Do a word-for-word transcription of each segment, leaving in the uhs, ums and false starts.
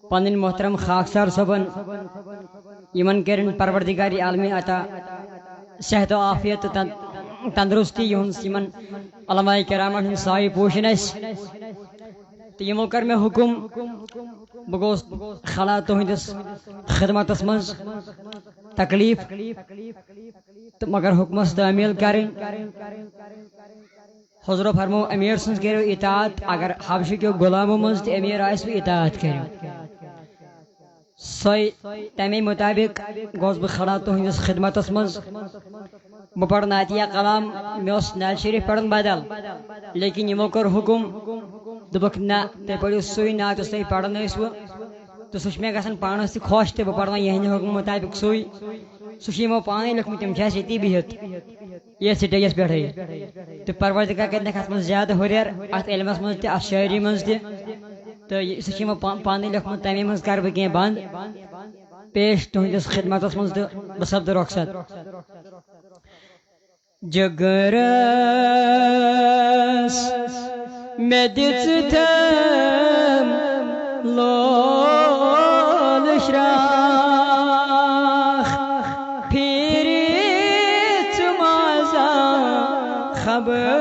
پنٕنۍ محترم خاکسار صٲبن، یِمن کٔرِن پروردگار عالمی عطا صحت و عافیت تہٕ تن-، تندرستی، یِہُنٛد یِمن علماء کرامن ہُنٛد سایہِ پوشِن اَسہِ۔ تہٕ یِمو کٔر مےٚ حُکُم، بہٕ گوٚوُس کھڑا تُہنٛدِس خدمتس منٛز، تکلیف تہٕ مگر حُکمس تعمیل کرٕنۍ۔ حضور فرمو، امیر سٕنٛز کٔرِو اطاعت، اگر حبشہٕ کیو غلامو منٛز تہِ امیر آسہِ، اطاعت کٔرِو۔ سۄے، تمے مطابق گوس بہٕ کھڑا تُہنٛدِس خدمتس منٛز۔ بہٕ پرٕ نعتیہ کلام، مےٚ اوس نعت شریف پرُن بدل، لیکن یِمو کوٚر حُکُم، دوٚپُکھ، نہ، تُہۍ پٔرِو سُے نعت یُس تُہۍ پران ٲسوٕ۔ تہٕ سُہ چھُ مےٚ گژھان پانس تہِ خۄش، تہٕ بہٕ پرٕ وۄنۍ یِہنٛدِ حُکمہٕ مطابق سُے۔ سُہ چھُ یِمو پانے لیوٚکھمُت، تِم چھِ اَسہِ ییٚتی بِہِتھ، یَتھ سٹیجَس پٮ۪ٹھٕے۔ تہٕ پروردگار کَرِنَکھ اَتھ منٛز زیادٕ ہُرٮ۪ر، اَتھ علمَس منٛز تہِ، اَتھ شٲعری منٛز تہِ۔ تہٕ یہِ، سُہ چھِ یِمو پا-، پانے لیوٚکھمُت، تَمے منٛز کَرٕ بہٕ کینٛہہ بنٛد پیش تُہٕنٛدِس خدمتَس منٛز تہٕ بہٕ سَپدٕ رۄخصت۔ جگرس مےٚ دِژٕتھم لول شراکھ، پھیٖرِتھ مازا خبر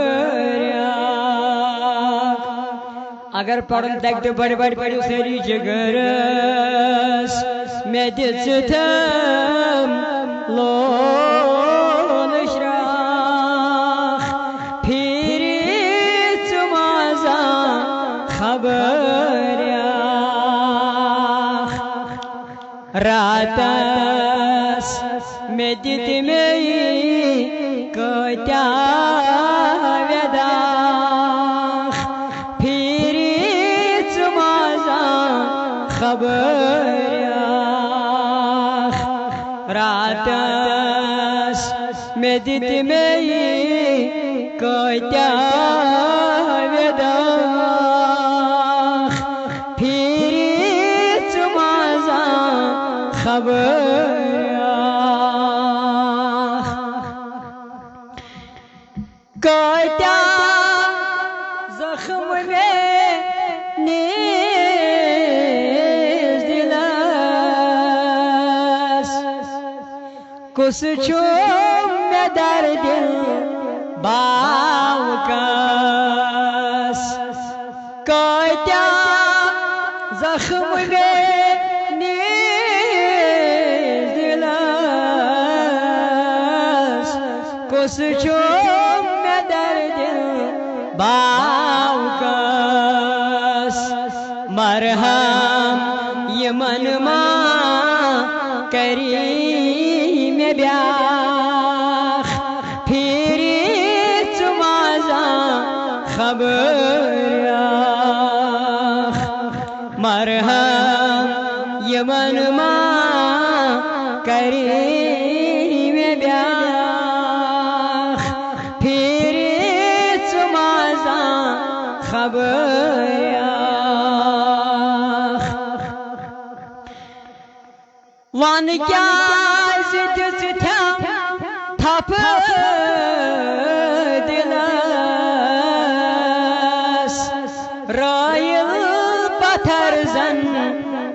اگر پرُن تگہِ تہٕ بڑِ بڑِ پٔرِو سٲری۔ جگرس مےٚ دِژٕتھم لول شراکھ، پھیٖرِتھ مازا خبر راتس مےٚ دِتۍ مےٚ کۭتیٛاہ وٮ۪داکھ، پھیٖرِتھ مازا خبر راتس مےٚ دِتۍ مےٚ کۭتیٛاہ وٮ۪داکھ، پھیٖرِتھ مازا خبر کۭتیٛاہ زخم مےٚ نِس دِلس، کُس چھُ مےٚ دردِ باوکس؟ کۭتیٛاہ زخم مےٚ نِس دِلس، کُس چھُ مےٚ دردِ باوکس؟ مرہم یِمن ما کری مےٚ بیاکھ، پھیٖرِتھ مازا خبر مرہم یِمن ما کری مےٚ بیاکھ، پھیٖرِتھ مازا خبر وَن کیٛازِ دِژٕتھم تھپھ دِلس، رٲیِل پتھر زن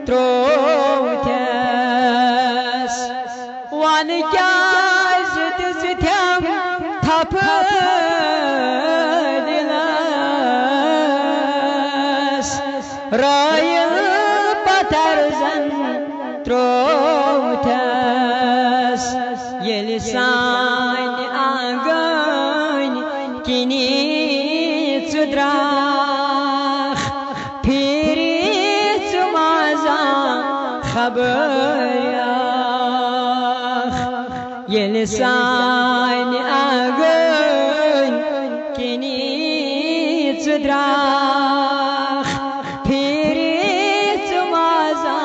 ترووتھس۔ وَن کیٛازِ دِژٕتھم تھپھ دِلس، رٲیِل پتھر زن ترووتھس۔ ییٚلہِ سانہِ آنگن کِنی ژٕ درٛاکھ، پھیٖرِتھ مازا خبر ییٚلہِ سانہِ آنگن کِنی ژٕ درٛاکھ، پھیٖرِتھ مازا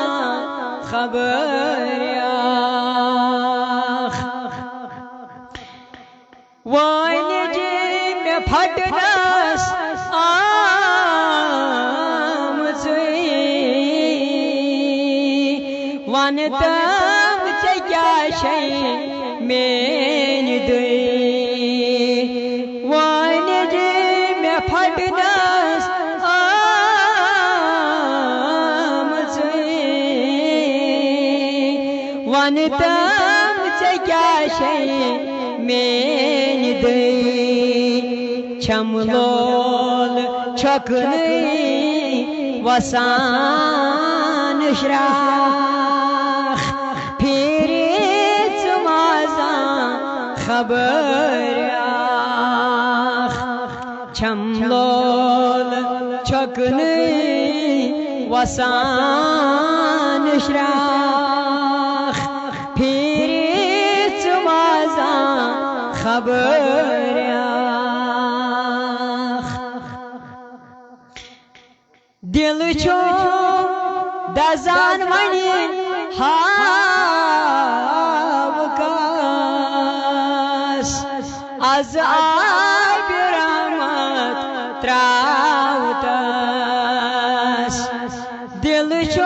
خبر وٲنِج مےٚ پھٹنس آمژٕے، وَن تم ژےٚ کیٛاہ چھے میٛٲنۍ دٕے؟ وٲنِج مےٚ پھٹنس آمژٕے، ونتم ژےٚ کیٛاہ چھے میٲنۍ دٔے، چھم لول چھۄکنٕے وسان شراکھ، پھیٖرِ ژٕ مازان خبر اکھ۔ چھم لول چھۄکنٕے وسان شراکھ، پھیٖرِ ژٕ مازان خبر اکھ۔ دل چھُ دزان وۄنۍ ہاو کس، از آبِ رحمت تراو تس۔ دل چھُ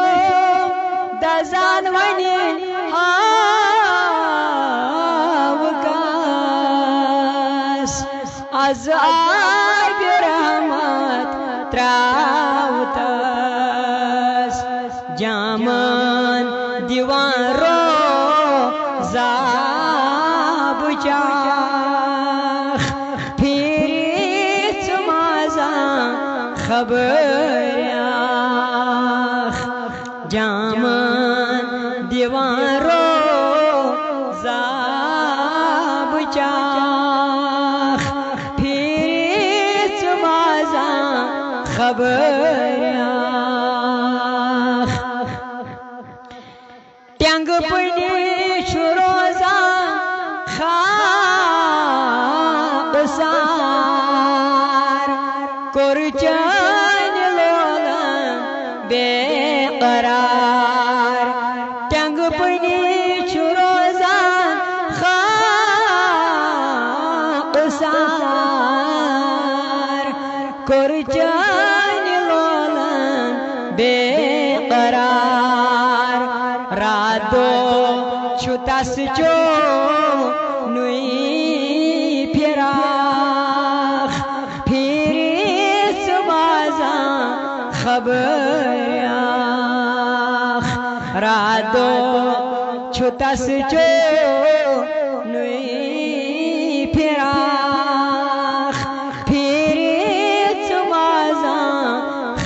دزان وۄنۍ ہاو کس، از آبِ رحمت تراو تس۔ جامن دِوان روزاب چاکھ، پھیٖرِ ژٕ مازان خبر اکھ۔ جامن دِوان روزاب چاکھ، پھیٖرِ ژٕ مازان خبر اکھ۔ ٹینگہٕ پٔنی چھُ روزان خاک سار، کوٚر چٲنۍ لولن بے قرار۔ ٹینگہٕ پٔنی چھُ روزان خاک سار، کوٚر چٲنۍ لولن بے قرار۔ راتھ دۄہ چھُ تس چونُے فراق، پھیٖرِ ژٕ مازان خبر اکھ۔ راتھ دۄہ چھُ تس چونُے فراق، پھیٖرِ ژٕ مازان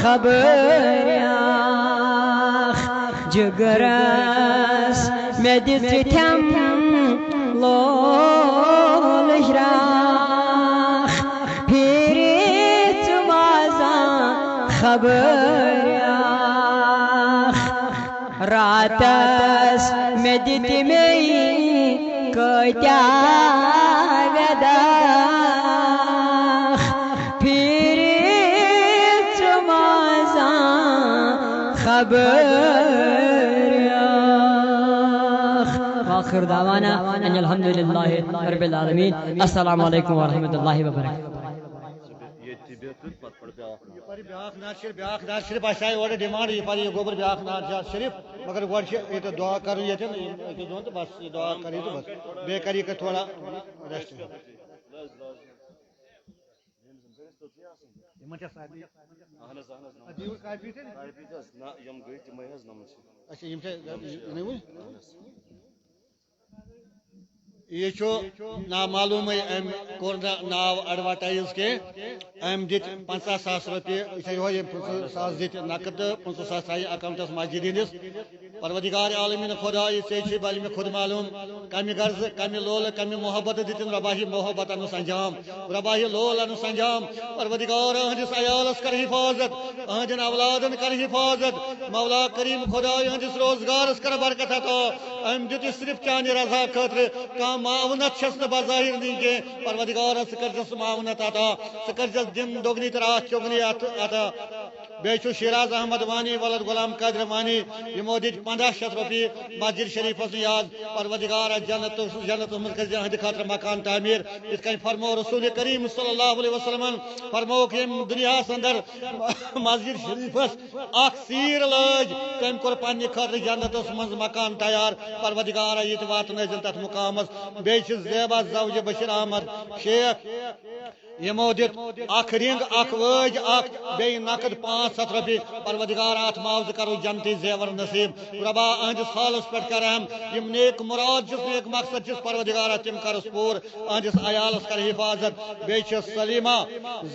خبر اکھ۔ جگرس مےٚ دِژ تھٮ۪م لول شراکھ، پھیٖرِ ژٕ مازان خبر اکھ۔ راتس مےٚ دِتۍ مے کٲتیٛاہ وٮ۪داکھ، پھیٖرِ ژٕ مازان خبر اکھ۔ وآخر دعوانا ان الحمد للہ رب العالمین۔ السلام علیکم ورحمۃ اللہ وبرکاتہ۔ یہِ پَرِ بیٛاکھ نعت شریف، بیٛاکھ نعت شریف آسہِ ہا اورٕ ڈیمانڈ، یہِ پَرِ یہِ گوٚبُر بیٛاکھ نعت شریف، مگر گۄڈٕ چھِ ییٚتہِ دُعا کَرُن ییٚتٮ۪ن، أکِس دۄن تہٕ بَس، یہِ دُعا کَرِ یہِ تہٕ بَس۔ بیٚیہِ کَرِ یہِ کَتہِ تھوڑا rest۔ یِمَن چھا سارنٕے؟ اہن حظ، اہن حظ، نمبر۔ اَدٕ یِیِو کاپی تہِ؟ کاپی تہِ حظ، نہ، یِم گٔے تِمَے حظ نمبر چھِ۔ اچھا، یِم چھا نمبر چھِ۔ یہِ چھُ نامعلومٕے، أمۍ کوٚر نہٕ ناو advertise کینٛہہ۔ أمۍ دِتۍ پنٛژاہ ساس رۄپیہِ، یہِ چھا یِہوٚے، یِم پٕنٛژٕہ ساس دِتۍ نقد تہٕ پٕنٛژٕہ ساس تھایہِ account منسجد ہٕنٛدِس۔ پروردگار عالمین خدا، یہِ ژےٚ چھُے بلمہِ خود معلوم، کمہِ غرضہٕ، کمہِ لولہٕ، کمہِ محبت دِتِن رباہی محبت انُس انجام، رباہی لول انُس انجام۔ پروردگار، أہنٛدِس عیالس کر حفاظت، أہنٛدٮ۪ن اولادن کر حفاظت۔ مولا کریم خدا، أہنٛدِس روزگارس کر برکت عطا۔ أمۍ دیُت یہِ صرف چانہِ رضا خٲطرٕ، کانٛہہ معاونت چھَس نہٕ بظاہر نِنۍ کینٛہہ۔ پروردگارا، ژٕ کٔرزٮ۪س معاونت عطا، ژٕ کٔرزٮ۪س دِن دۄگنی تہٕ راتھ چۄگنی عط-، عطا۔ بیٚیہِ چھُ شیراز احمد وانی ولد غلام قادر وانی، یِمو دِتۍ پنٛداہ شیٚتھ رۄپیہِ مسجد شریفس یاد۔ پروردگارا، جنت، جنتس منٛز کٔرزِ أہنٛدِ خٲطرٕ مکان تعمیٖر، یِتھ کٔنۍ فرمو رسول کریم صلی اللہ علیہ وسلمن، فرمووُکھ ییٚمہِ دُنیاہس اندر مسجد شریفس اکھ سیٖر لٲج، تٔمۍ کوٚر پننہِ خٲطرٕ جنتس منٛز مکان تیار۔ پروردگارا، یہِ تہِ واتنٲوزٮ۪ن تتھ مقامس۔ بیٚیہِ چھِ زیبا زوجہِ بشیر احمد شیخ، یِمو دیُت اکھ رنگ، اکھ وٲج، اکھ بیٚیہِ نقد پانٛژھ ستھ رۄپیہِ، پروردگار اتھ معاوضہٕ کرو جنتی زیور نصیب۔ رۄبا اہندِس حالس پٮ۪ٹھ کر رحم، یِم نیک مراد چھِس، نیک مقصد چھِس، پروردگارا تِم کرُس پوٗرٕ، اہندِس عیالس کر حفاظت۔ بیٚیہِ چھِ سلیمہ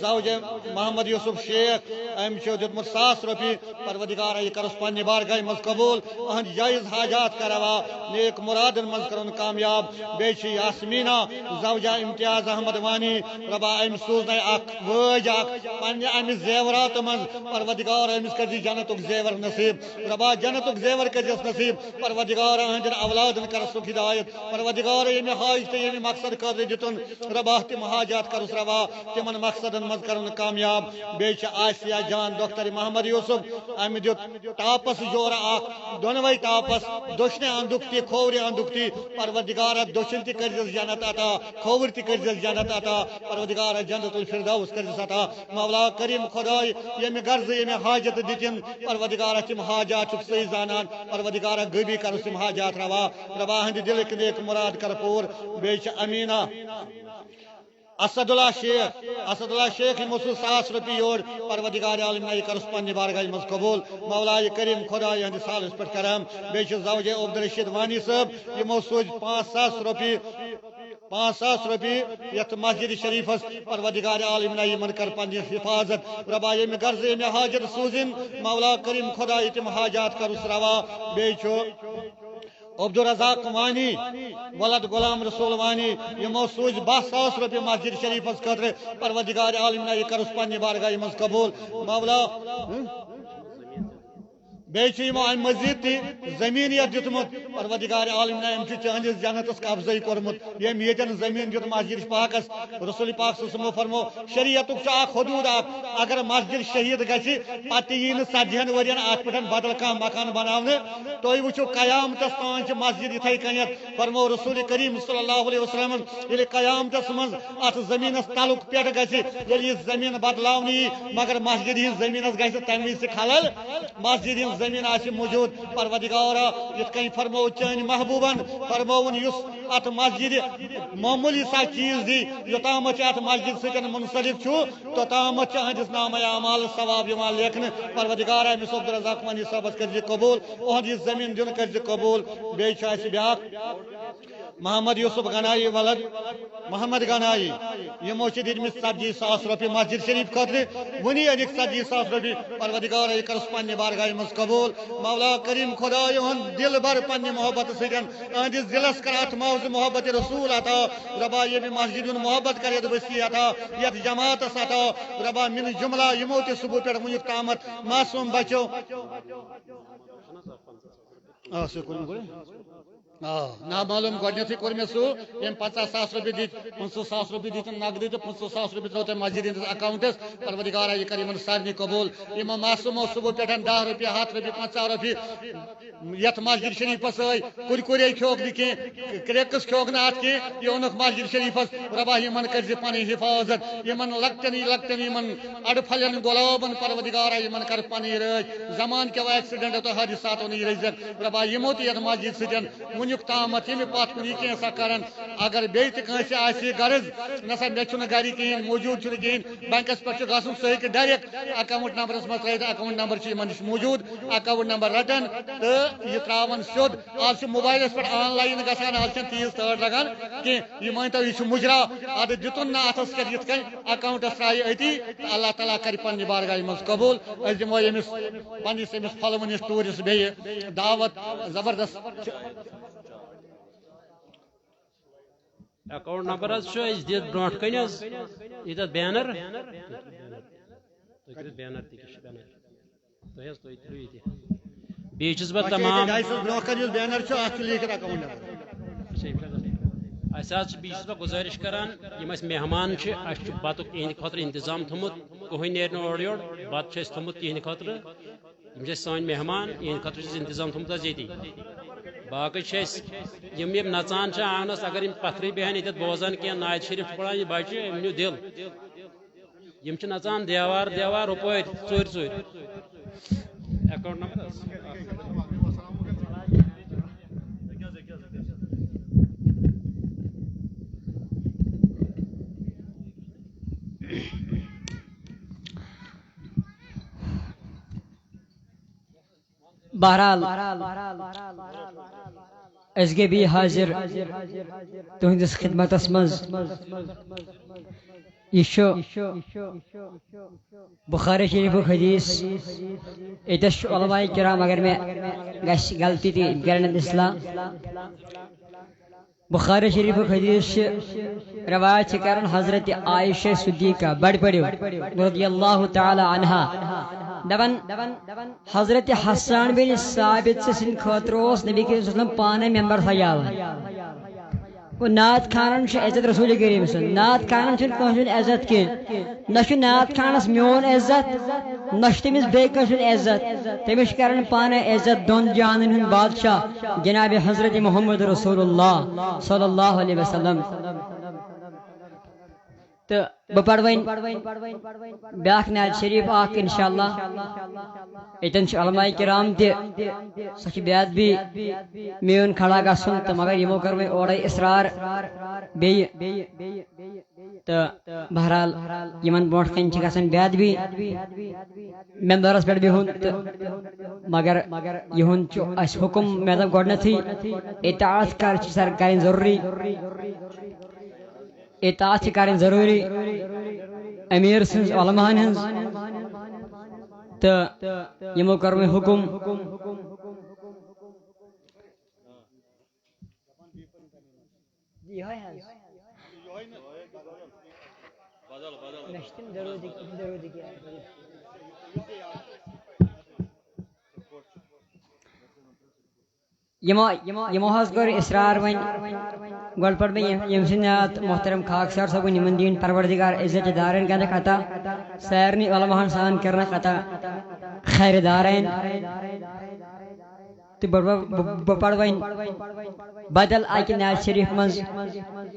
زوجہ محمد یوسف شیخ، أمۍ چھُ دیُتمُت ساس رۄپیہِ، پروردگارا یہِ کرُس پننہِ بارگاہہِ منٛز قبول، اہندۍ جٲیز حاجات کروا نیک مرادن منٛز کرُن کامیاب۔ بیٚیہِ چھِ یاسمینا زوجہ امتیاز احمد وانی، رۄبا أمۍ سوٗزنَے اکھ وٲج اکھ پننہِ امہِ زیوراتہٕ منٛز، پروردگار أمِس کٔرزِ جنتُک زیور نصیب، رۄبا جنتُک زیور کٔرزٮ۪س نصیب، پروردگار أہنٛدٮ۪ن اولادن کرسُکھ ہدایت، پروردگار ییٚمہِ حاج تہٕ ییٚمہِ مقصد خٲطرٕ دِتُن، رۄبا تِم حاجات کرُس روا، تِمن مقصدن منٛز کرُن کامیاب۔ بیٚیہِ چھِ آسیہ جان دختر محمد یوسف، أمۍ دیُت ٹاپس جورٕ اکھ، دۄنوَے ٹاپس، دٔچھنہِ اندُک تہِ کھوورِ اندُک تہِ، پروردگارا دٔچھُن تہِ کٔرزٮ۪س جنت عطا، کھووُر تہِ کٔرزٮ۪س جنت عطا، پروردگارا جنت الفردوس کٔرزٮ۪س عطا۔ مولا کریم خداے، ییٚمہِ غرضہٕ ییٚمہِ حاجت دِتِن، پروردگارا تِم حاجات چھُکھ ژٕے زانان، پروردگارا غٲبی کرُس تِم حاجات روا، رۄبا ہٕنٛدِ دِلٕکۍ نیک مراد کر پوٗر۔ بیٚیہِ چھِ امیٖنا اسد اللہ شیخ، اسد اللہ شیخ یِمو سوٗز ساس رۄپیہِ یور، پروردگار عالم نہ یہِ کرُس پننہِ بارگاہہِ منٛز قبول۔ مولا یہِ کریم خدا یِہنٛدِس حالس پٮ۪ٹھ کرم۔ بیٚیہِ چھِ زوجہ عبدالرشید وانی صٲب، یِمو سوٗز پانٛژھ ساس رۄپیہِ، پانٛژھ ساس رۄپیہِ یتھ مسجد شریفس، پروردگار عالم نہ یِمن کر پننہِ حفاظت۔ رۄبا ییٚمہِ غرضہٕ ییٚمہِ حاجت سوٗزِن، مولا کریم خدا یہِ تِم حاجات کرُس روا۔ بیٚیہِ چھُ عبدالرزاق وانی، ولد غلام رسول وانی، یِمو سوٗز باہ ساس رۄپیہِ مسجد شریفس خٲطرٕ۔ پروردگار عالم نہ یہِ کرُس پننہِ بارگاہہِ منٛز قبول۔ مولا، بیٚیہِ چھُ یِمو امہِ مزید تہِ زٔمیٖن یتھ دیُتمُت۔ پروردگار عالم نہ أمۍ چھُ چٲنِس جنتس قبضے کوٚرمُت، ییٚمۍ ییٚتٮ۪ن زٔمیٖن دیُت مسجد پاکس۔ رسول پاک صلی اللہ علیہ وسلمو فرمو، شریعتُک چھُ اکھ حدوٗد اکھ، اگر مسجد شہید گژھِ، پتہٕ یی نہٕ ژتجی ہن ؤرین اتھ پٮ۪ٹھ بدل کانٛہہ مکان بناونہٕ۔ تُہۍ وٕچھِو، قیامتس تام چھِ مسجد یِتھے کٔنٮ۪تھ۔ فرمو رسول کریم صلی اللہ علیہ وسلمن، ییٚلہِ قیامتس منٛز اتھ زٔمیٖنس تلُک پٮ۪ٹھ گژھِ، ییٚلہِ یہِ زٔمیٖن بدلاونہٕ یی، مگر مسجد ہٕنٛز زٔمیٖنس گژھِ تمہِ وِزِ تہِ خلل، مسجد ہٕنٛز زٔمیٖن آسہِ موجود۔ پروردگارا، یِتھ کٔنۍ فرموو چٲنۍ محبوبن، فرمووُن، یُس اتھ مسجدِ معموٗلی سا چیٖز دی، یوٚتامتھ ژےٚ اتھ مسجد سۭتۍ منسلک چھُ، توٚتامتھ چھُ أہنٛدِس نامہ اعمال ثواب یِوان لیکھنہٕ۔ پروردگارا، أمِس عبدالرزاق وانی صٲبس کٔرزِ قبول، اُہُنٛد یہِ زٔمیٖن دیُن کٔرزِ قبول۔ بیٚیہِ چھُ اَسہِ بیٛاکھ محمد یوسف گنایی ولد محمد گنایی، یِمو چھِ دِتمٕتۍ ژتجی ساس رۄپیہِ مسجد شریف خٲطرٕ۔ وُنی أنِکھ ژتجی ساس رۄپیہِ، پروردگارا، یہِ کرُس پننہِ بارگاہہِ منٛز قبول۔ مولا کریم خدایہِ ہُنٛد دِل بر پننہِ محبت سۭتۍ، أہنٛدِس دِلس کر اتھ معاوضہٕ محبت رسول عطا۔ رۄبا، ییٚمہِ مسجد ہُنٛد محبت کر یتھ بستی عطا، یتھ جماعتس عطا۔ رۄبا، من جملہ یِمو تہِ صبح پٮ۪ٹھ وُنیُک تامتھ معصوم بچو۔ آ، سُہ کوٚر مےٚ گۄڈٕ۔ آ، نامعلوم گۄڈٕنیتھٕے کوٚر مےٚ سُہ، ییٚمۍ پنٛژاہ ساس رۄپیہِ دِتۍ، پٕنٛژٕہ ساس رۄپیہِ دِتۍ نقدٕے تہٕ پٕنٛژٕہ ساس رۄپیہِ ترٛٲو تٔمۍ مسجد ہٕنٛدِس اکاونٹس۔ پروردگارا، یہِ کر یِمن سارنٕے قبول۔ یِمو معصومو صبح پٮ۪ٹھ دَہ رۄپیہِ، ہَتھ رۄپیہِ، پنٛژاہ رۄپیہِ یتھ مسجد شریفس سۭتۍ، کُرکُرے کھیوکھ نہٕ کینٛہہ، کریکس کھیوکھ نہٕ اتھ کینٛہہ، یہِ اوٚنُکھ مسجد شریفس۔ رۄبا، یِمن کٔرزِ پنٕنۍ حفاظت، یِمن لۄکٹٮ۪ن، لۄکٹٮ۪ن یِمن اڈٕ پھلٮ۪ن گۄلابن، پروردگارا، یِمن کر پنٕنۍ رٲچھ۔ زمان کیو ایکسیڈنٹو تہٕ حٲدثاتو نہٕ یہِ رٔزق۔ رۄبا، یِمو تہِ یتھ مسجد سۭتۍ وُنیُک تامتھ ییٚمہِ پتھ کُن یہِ کینٛژھا کرن، اگر بیٚیہِ تہِ کٲنٛسہِ آسہِ غرض، نسا مےٚ چھُنہٕ گرِ کِہیٖنۍ، موجود چھُنہٕ کِہیٖنۍ، بینکس پٮ۪ٹھ چھُ گژھُن، سُہ ہیٚکہِ ڈایریکٹ اکاؤنٹ نمبرس منٛز ترٲیِتھ، اکاؤنٹ نمبر چھُ یِمن نِش موجود، اکاؤنٹ نمبر رٹن تہٕ یہِ ترٛاوان سیوٚد۔ آز چھُ موبایلس پٮ۪ٹھ آن لاین گژھان، آز چھَنہٕ تیٖژ تٲر لگان کینٛہہ۔ یہِ مٲنۍ تو، یہِ چھُ مُجرا، اَدٕ دیُتُن نہٕ اَتھس کٮ۪تھ یِتھ کٔنۍ، اکاؤنٹس ترٛایہِ أتی تہٕ اللہ تعالیٰ کرِ پننہِ بارگاہہِ منٛز قبول۔ أسۍ دِمو ییٚمِس پننِس أمِس پھۄلوٕنِس ٹوٗرِس بیٚیہِ دعوت زبردست۔ اکاؤنٹ نمبر حظ چھُ اَسہِ دِتھ برونٛٹھ کَنہِ حظ، ییٚتٮ۪تھ بینر۔ تُہۍ کٔرِو بینر تہِ، کیٛاہ چھُ بینر؟ تُہۍ حظ، تُہۍ تُلِو ییٚتہِ۔ بیٚیہِ چھُس بہٕ اچھا، ییٚتہِ تمام ڈاے ساس برونٛہہ کَنہِ یُس بینر چھُ، اَتھ چھُ لیٖکھِتھ اکاؤنٹ نمبر۔ اچھا، یہِ چھُ حظ، اَسہِ حظ چھِ، بیٚیہِ چھُس بہٕ گُزٲرِش کران، یِم اَسہِ مہمان چھِ، اَسہِ چھُ بَتُک یِہِنٛدِ خٲطرٕ اِنتظام تھوٚمُت، کٕہٕنۍ نیرِ نہٕ اورٕ یورٕ، بَتہٕ چھُ اَسہِ تھوٚمُت تِہِنٛدِ خٲطرٕ۔ یِم چھِ اَسہِ سٲنۍ مہمان، یِہِنٛدِ خٲطرٕ چھُ اَسہِ اِنتظام تھوٚمُت حظ ییٚتی۔ باقٕے چھِ اَسہِ یِم، یِم نژان چھِ آنٛگنَس، اگر یِم پَتھرٕے بیٚہن ییٚتٮ۪تھ بوزان کینٛہہ، نعتِ شریٖف چھُ پَران یہِ بَچہِ، أمۍ نیوٗ دِل۔ یِم چھِ نژان دیوار دیوار، رُپٲرۍ ژوٗرِ ژوٗرِ۔ اکاؤنٹ نمبر حظ۔ بہرحال، أسۍ گٔے بیٚیہِ حٲضِر تُہٕنٛدِس خدمتس منٛز۔ یہِ چھُ بخاری شریفُک حدیث۔ ییٚتٮ۪س چھُ علماء کرام، اگر مےٚ گژھِ غلطی تہِ، یِم کرن اصلاح۔ بخاری شریفُک حدیث چھِ روایت چھِ کران حضرت عائشہ صدیقہ، بڑِ پٔرِو، رضی اللہ تعالی عنہا، دپان، حضرت حسان بن ثابت سٕنٛدِ خٲطرٕ اوس نبی کریم صلی اللہ علیہ وسلم پانے ممبر سجاوان۔ گوٚو، نعت خانن چھُ عزت رسول کریم سُنٛد، نعت خانن چھُنہٕ کٲنٛسہِ ہُنٛد عزت کینٛہہ۔ نہ چھُ نعت خانس میون عزت، نہ چھُ تٔمِس بیٚیہِ کٲنٛسہِ ہُنٛد عزت۔ تٔمِس چھُ کران پانے عزت دۄن جہانن ہُنٛد بادشاہ جناب حضرت محمد رسول اللہ صلی اللہ علیہ وسلم۔ تہٕ بہٕ پرٕ وۄنۍ بیٛاکھ نعت شریف اکھ انشاءاللہ۔ ییٚتٮ۪ن چھِ علماء کرام تہِ، سۄ چھِ بے ادبی میون کھڑا گژھُن تہٕ، مگر یِمو کٔر وۄنۍ اورَے اصرار بیٚیہِ۔ تہٕ بہرحال، یِمن برونٛٹھ کنہِ چھِ گژھان بے ادبی ممبرس پٮ۪ٹھ بِہُن تہٕ، مگر یِہُنٛد چھُ اَسہِ حُکُم، مےٚ دوٚپ گۄڈٕنیتھٕے، اطاعت کر چھِ سر کرٕنۍ ضروٗری۔ اطاعت چھِ کرٕنۍ ضروٗری امیر سٕنٛز، علماہن ہٕنٛز۔ تہٕ یِمو کوٚر وۄنۍ حُکُم۔ یِہوٚے حظ۔ مےٚ چھِ تِم ضروٗری، ضروٗری کیٛاہ؟ یِمو، یِمو حظ کوٚر اصرار وۄنۍ۔ گۄڈٕ پٔر مےٚ ییٚمۍ، ییٚمۍ سٕنٛدِ نعت محترم خاکسار صٲبُن، یِمن دِیِن پروردگار عزت دارین گنٛدکھ عطا، سارنٕے علماہن سان کرنکھ عطا، خیر دارین۔ تہٕ بہٕ، بہٕ، بہٕ، بہٕ پرٕ وۄنۍ بدل اکہِ نعت شریف منٛز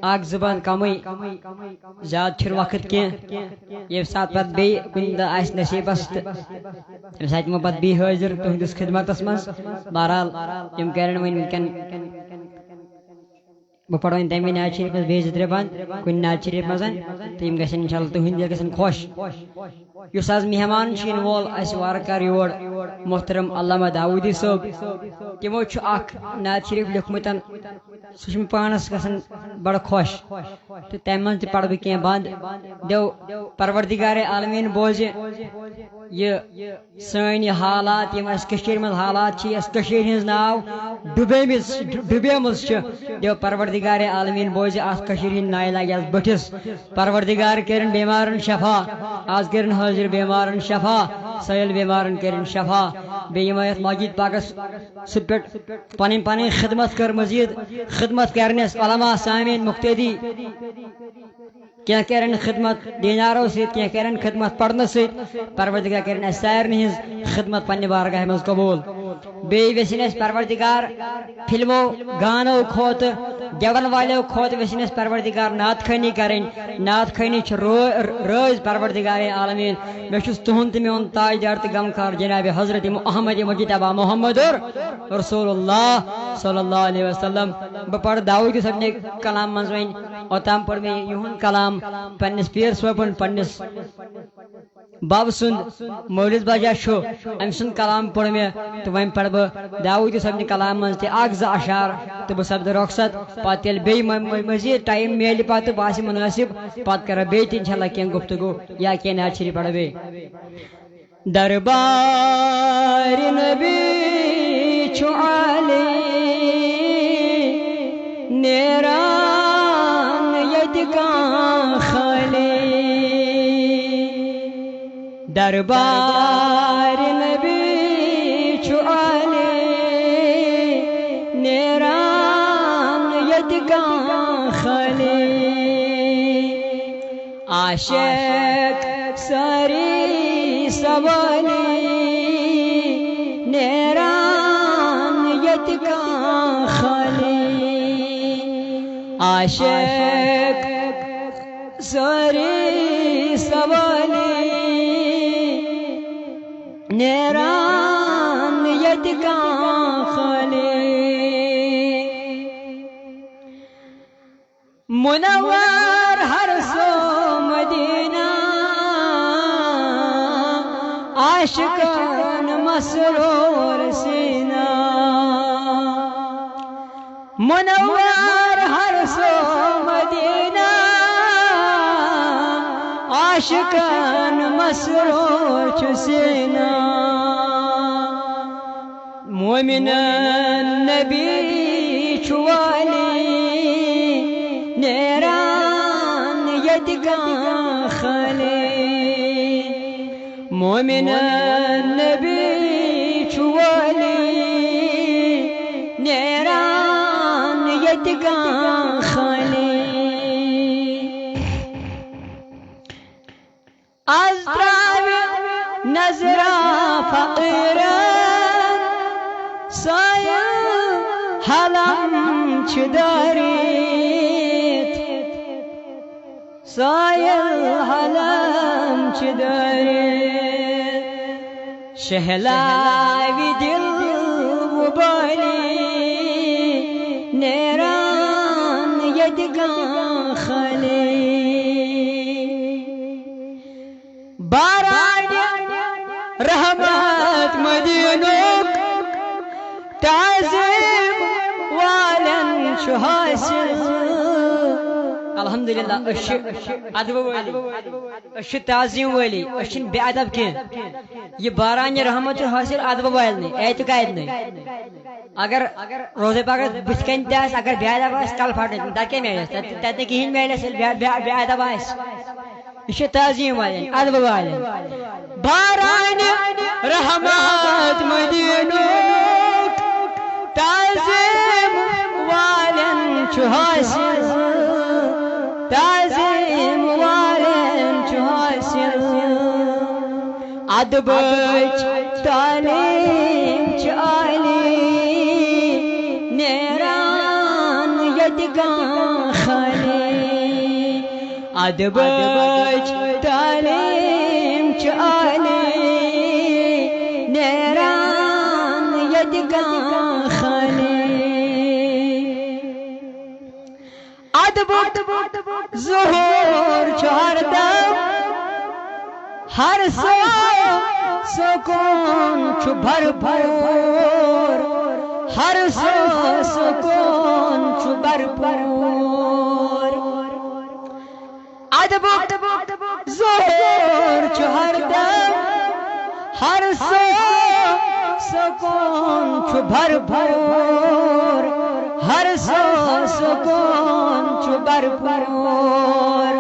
اکھ زٕ بند کمٕے۔ زیادٕ چھُنہٕ وقت کینٛہہ۔ ییٚمہِ ساتہٕ پتہٕ بیٚیہِ کُنہِ دۄہ آسہِ نصیٖبس تہٕ تَمہِ ساتہٕ یِمو پتہٕ بیٚیہِ حٲضِر تُہٕنٛدِس خدمتس منٛز۔ بہرحال، یِم کرن وۄنۍ وٕنکٮ۪ن، بہٕ پرٕ وۄنۍ تَمہِ نعت شریٖف منٛز بیٚیہِ زٕ ترٛےٚ بند کُنہِ نعت شریٖف منٛز، تہٕ یِم گژھن انشاءاللہ تُہٕنٛدۍ دِل گژھن خۄش۔ یُس آز مہمان چھُ یِنہٕ وول اَسہِ وارٕ کارٕ یور، محترم علامہ داوودی صٲب، تِمو چھُ اکھ نعت شریٖف لیوٗکھمُت، سُہ چھُ مےٚ پانس گژھان بڑٕ خۄش۔ تہٕ تَمہِ منٛز تہِ پرٕ بہٕ کینٛہہ بند۔ دیو پروردگار عالمین بوزِ یہِ سٲنۍ یہِ حالات، یِم اَسہِ کٔشیٖرِ منٛز حالات چھِ، یۄس کٔشیٖرِ ہٕنٛز ناو ڈُبیمٕژ، ڈُبیمٕژ چھِ، دیو پروردگار عالمین بوزِ اَتھ کٔشیٖرِ ہٕنٛدِ نایہِ لگہِ اَتھ بٔٹھِس۔ پروردگار کٔرِن بیمارن شفا، آز کٔرِن حٲضِر بیمارن شفا، سٲیِل بیمارن کٔرِن شفا۔ بیٚیہِ یِمو یَتھ مسجد پاکس سۭتۍ پٮ۪ٹھ پنٕنۍ پنٕنۍ خدمت کٔر، مزید خدمت کرنس علماء، سامعین، مقتدی، کینٛہہ کرن خدمت دینارو سۭتۍ، کینٛہہ کرن خدمت پرنہٕ سۭتۍ۔ پروردگار کرن اسہِ سارنٕے ہٕنٛز خدمت پننہِ بارگاہہِ منٛز قبول۔ بیٚیہِ یژھِن اسہِ پروردگار فلمو، گانو کھۄتہٕ، گٮ۪ون والیو کھۄتہٕ یژھِن اسہِ پروردگار نعت خوٲنی کرٕنۍ۔ نعت خوٲنی چھِ رو-، رٲز پروردگار عالمین۔ مےٚ چھُس تُہُنٛد تہٕ میون تاجدار تہٕ غمخوار جناب حضرت محمد مجتبیٰ محمد رسول اللہ صلی اللہ علیہ وسلم۔ بہٕ پرٕ داوودی صٲبنہِ کلام منٛز وۄنۍ، اوٚتام پوٚر مےٚ یِہُنٛد کلام پننِس پیٖر صٲبُن، پننِس بب سُنٛد مولد بجا چھُ، أمۍ سُنٛد کلام پوٚر مےٚ، تہٕ وۄنۍ پرٕ بہٕ داوودی صٲبنہِ کلام منٛز تہِ اکھ زٕ اشعار، تہٕ بہٕ سپدٕ رۄخصت۔ پتہٕ ییٚلہِ بیٚیہِ م-، م-، مزید ٹایم میلہِ، پتہٕ باسہِ مناسب، پتہٕ کرو بیٚیہِ تہِ انشاءاللہ کینٛہہ گفتگو یا کینٛہہ نعت شریف پرو بیٚیہِ۔ دربار نبی چھُ عالی، نیران ییٚتہِ کانٛہہ خٲلی۔ دربار نبی چھُ عالی، نیران ییٚتہِ کانٛہہ خٲلی۔ عاشق سٲری سوٲلی، نیران ییٚتہِ کانٛہہ خٲلی۔ عاشق سٲری سوٲلی، نیران ییٚتہِ کانٛہہ خٲلی۔ منور ہر سو مدینہ، عاشقن مسرور سینا، منور ہر سو مدینہ، عاشقن مسرور چھُ سینا۔ مومنن نبی چھُ والی، نیران ییٚتہِ کانٛہہ خالی۔ مومنن نبی چھُ والی، نیران ییٚتہِ کانٛہہ خالی۔ از تراوِ نظرا فقیرن، سایل حلم چھِ دٲرِتھ، سایل حلم چھِ دٲرِتھ۔ شہلاوِ دل وُبٲلی، نیران ییٚتہِ کانٛہہ خالی۔ باران رحمت مدینُک، تعظیم والٮ۪ن چھُ حٲصِل۔ الحمدللہ، أسۍ چھِ ادبہٕ وٲلی، أسۍ چھِ تعظیم وٲلی، أسۍ چھِنہٕ بے ادب کینٛہہ۔ یہِ باران رحمت چھُ حٲصِل ادبہٕ والٮ۪نٕے، اعتقاد نٕے۔ اگر روزے پاکس بٕتھِ کنہِ تہِ آسہِ، اگر بے ادب آسہِ، کلہٕ پھٹنٕے، تتہِ کیٛاہ میلٮ۪س؟ تتہِ، تتہِ نہٕ کِہیٖنۍ میلٮ۪س، ییٚلہِ بے، بے، بے ادب آسہِ۔ یہِ چھُ تعظیم والٮ۪ن، ادبہٕ والٮ۪ن۔ باران رحمت مدینُک، تعظیم والٮ۪ن چھُ حٲصِل، تعظیم والٮ۪ن چھُ حٲصِل۔ ادبٕچ تعلیٖم چھِ عٲلی، نیران ییٚتہِ کانٛہہ خٲلی۔ ادبٕچ تعلیٖم چھِ عٲلی، نیران ییٚتہِ کانٛہہ خٲلی۔ ادبُک ظہور چھُ ہردم، ہر سو سکوٗن چھُ بھرپوٗر، ہر سو سکوٗن چھُ بھرپوٗر۔ ادبُک ظہور چھُ ہردم، ہر سو سکوٗن چھُ بھرپوٗر، ہر سو سکوٗن چھُ بھرپوٗر۔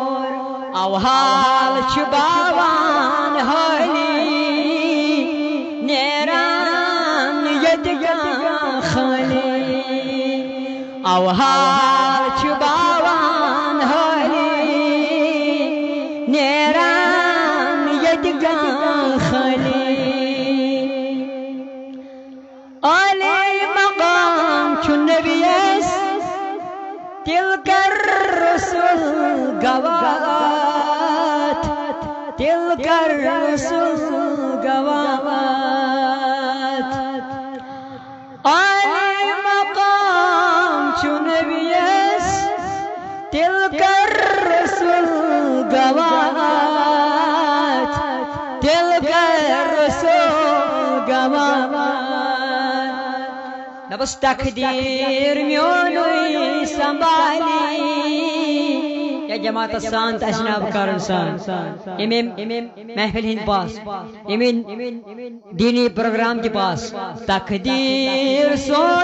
اوحال چھِ باوان حٲلی، نیران ییٚتہِ کانٛہہ خٲلی۔ اوحال چھِ باوان حٲلی، نیران ییٚتہِ کانٛہہ خٲلی۔ عالی مقام چھُ نبیَس، تیٚلہِ کر رسول گواہ، تیٚلہِ کر رسول گواہ۔ عالی مقام چھُ نبیَس، تیٚلہِ کر رسول گواہ، تیٚلہِ کر رسول گواہ۔ دَپُس تقدیٖر میونُے سنبھالی۔ یا جماعتس سان تہٕ اجناب کرن سان۔ ییٚمہِ محفل ہٕنٛدۍ پاس، ییٚمہِ دینی پروگرام کہِ پاس۔ تقدیٖر سون